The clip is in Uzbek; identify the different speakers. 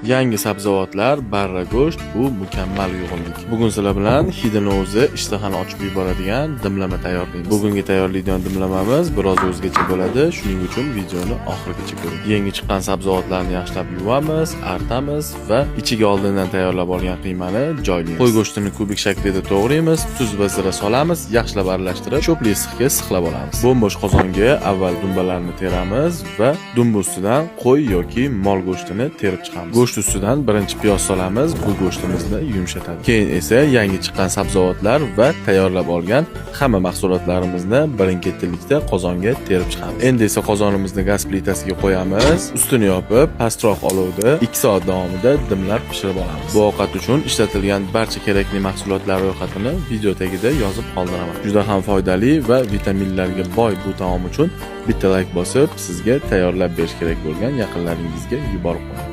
Speaker 1: Yangi sabzavotlar, barra go'sht bu mukammal uyg'unlik. Bugun sizlar bilan hidini o'zi ishtahani ochib yuboradigan dimlama tayyorlaymiz. Bugungi tayyorlaydigan dimlamamiz biroz o'zgacha bo'ladi, shuning uchun videoni oxirigacha ko'ring. Yangi chiqqan sabzavotlarni yaxshilab yuvamiz, artamiz va ichiga oldindan tayyorlab olgan qiymani joylaymiz. Qo'y go'shtini kubik shaklida to'g'raymiz, tuz va zira solamiz, yaxshilab aralashtirib, cho'pli issiqga sixlab olamiz. Bo'm-bo'sh qozonga avval dumbalarni teramiz va dumba ustidan qo'y yoki mol go'shtini terib chiqamiz. Go'sht ustidan birinchi piyoz solamiz, bu go'shtimizni yumshatadi. Keyin esa yangi chiqqan sabzavotlar va tayyorlab olgan hamma mahsulotlarimizni birin-ketinlikda qozonga terib chiqamiz. Endi esa qozonimizni gaz plitasiga qo'yamiz, ustini yopib, pastroq olovda 2 soat davomida dimlab pishirib olamiz. Bu ovqat uchun ishlatilgan barcha kerakli mahsulotlar ro'yxatini video tagida yozib qoldiraman. Juda ham foydali va vitaminlarga boy bu taom uchun bitta layk bosib, sizga tayyorlab berish kerak bo'lgan yaqinlaringizga yuborib qo'ying.